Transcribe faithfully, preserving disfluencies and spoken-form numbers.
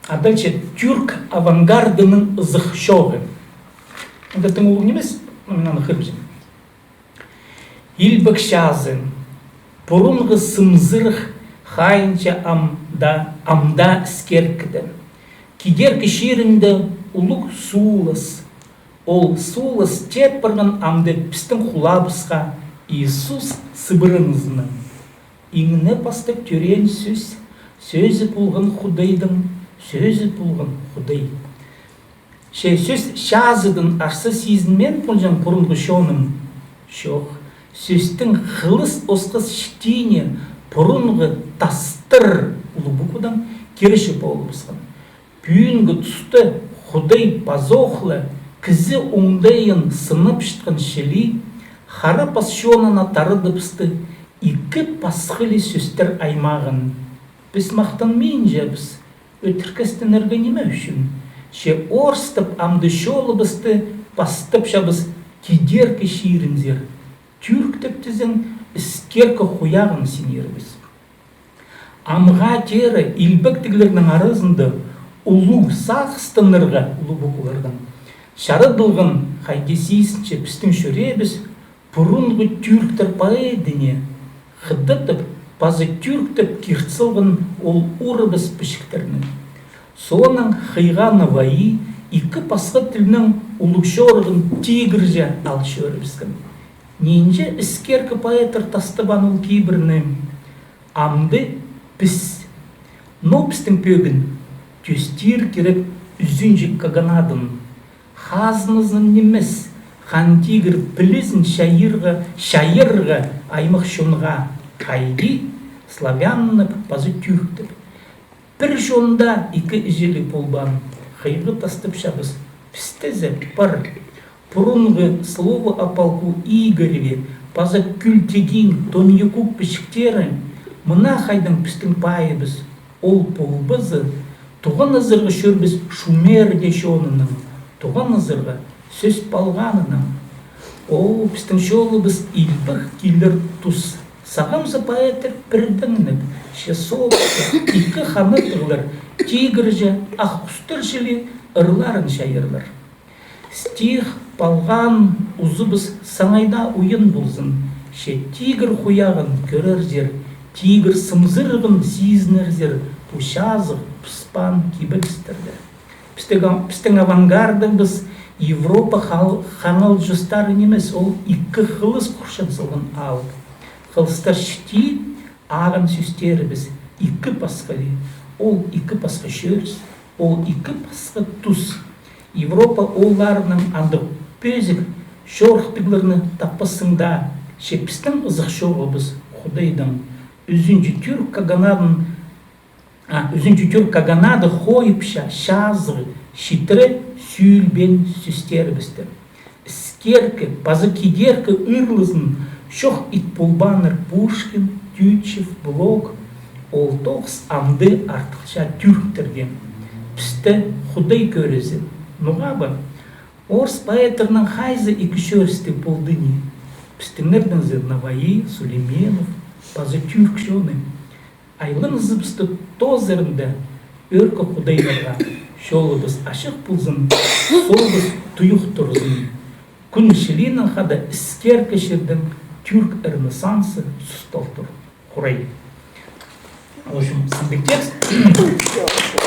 Адалча тюрк авангардының ызых чооғы. Анда тың улуғ нимес, но мин аны хығырчам. Илбек чазы. Пурунғы сымзырых хайынча амда, амда іскеркіде. Кидеркі чирінде улуғ суулас. Ол суулас теп парған амды пістің хулабысха Иисус сыбыраңызынаң. Иңне пастап тӧреен сӧс, сӧзі полған Худайдың, сӧзі полған Худай. Че сӧс чазыдаң арса сизінмеен полҷаң пурунғы чоным? Чох. Сӧстің хылыс осхас читіне пурунғы тастар улуғ буквадаң киречі полыбысхан. Пӱӱнгі туста Худай пазох ла кізі оңдайын сынап чатхан чіли, хара пас чонына тарадыбысты ікі пасхалығ сӧстер аймағын. Піс махтанминчабыс, ӧтіркестенерге ниме ӱчӱн? Че орыстап амды чолыбысты пастапчабыс кидеркі чирінзер. Тӱрктеп тізең, іскеркі хуяғын синербіс. Амға теере илбектіглернің аразында улуғ сағыстанарға улуғ буквалардаң чарадылған хайди сизінче пістің чӱреебіс пурунғы тӱрктер поэдіне хыдаттап паза тӱрктеп кир салған ол урабас пічіктерні. Соонаң хыйға Навои ікі пасха тілнің улуғ чорығын тигірҷе ал чӧрібіскен. Нинҷе іскеркі поэттер тастабаан ол кибірні? Амды піс. Но пістің пӧгін тӧстир кирек ӱзінҷі каганадын. Хазназын нимес, хан тигір пілізін чайирға, чайирға аймах чонға, хайди славяннап паза тӱрктеп. Пір чонда ікі іҷелі полбаан, хыйға тастапчабыс. Пісте зе пар. Пурунғы «Слово о полку Игореве» паза Кӱлтегин, Тоньякук пічіктері, мына хайдаң пістің пайыбыс. Ол полбаза, туғанназарға чӧрбіс шумер дее чонының, туғанназарға сӧс палғанынаң. О, пістің чолыбыс илбек килер тус. Сағам за поэттер пірдеңнеп, че соох, ікі ханаттығлар тигірҷе ах хустар чіли ырларын чайырлар. Стих палған узубыс саңайда уйан ползын, че тигір хуяғын кӧрерзер, тигір сымзырығын сизінерзер пу чазығ пыспаан кибелістерде. Пістің, пістің авангардыбыс Европа хал-, хаңалҷыстары нимес, ол ікі хылыс хурчан салған аал. Хылыстар чіти, ағын сӧстерібіс ікі пасхалығ, ол ікі пасха чӧріс, ол ікі пасха тус. Европа оолларынаң андағ пӧзік чорыхтығларны таппассың даа, че пістің ызых чоғыбыс Худайдаң, ӱзінҷі тӱрк каганадын, а, ӱзінҷі тӱрк каганады хойыпча чазығ читіре сӱӱлбеен сӧстерібісті. Іскеркі паза кидеркі ырлазын чох ит полбааннар Пушкин, Тютчев, Блок, ол тоғыс амды артыхча тӱрктерге. Пісті Худай кӧрізі. Ноға ба? Орыс поэттернің хайзы ікі чӧрісті полды ни? Пістіңнернің зе Навои, Сулейменов паза тӱрк чоны. Айланызыбысты тоозарында ӧӧркі худайларға чолыбыс ачых ползын, солыбыс туйых турзын. Кӱн чілінең хада іскеркі чирдең тӱрк ренессансы сусталтыр. Хурай. В общем, сындығ текст.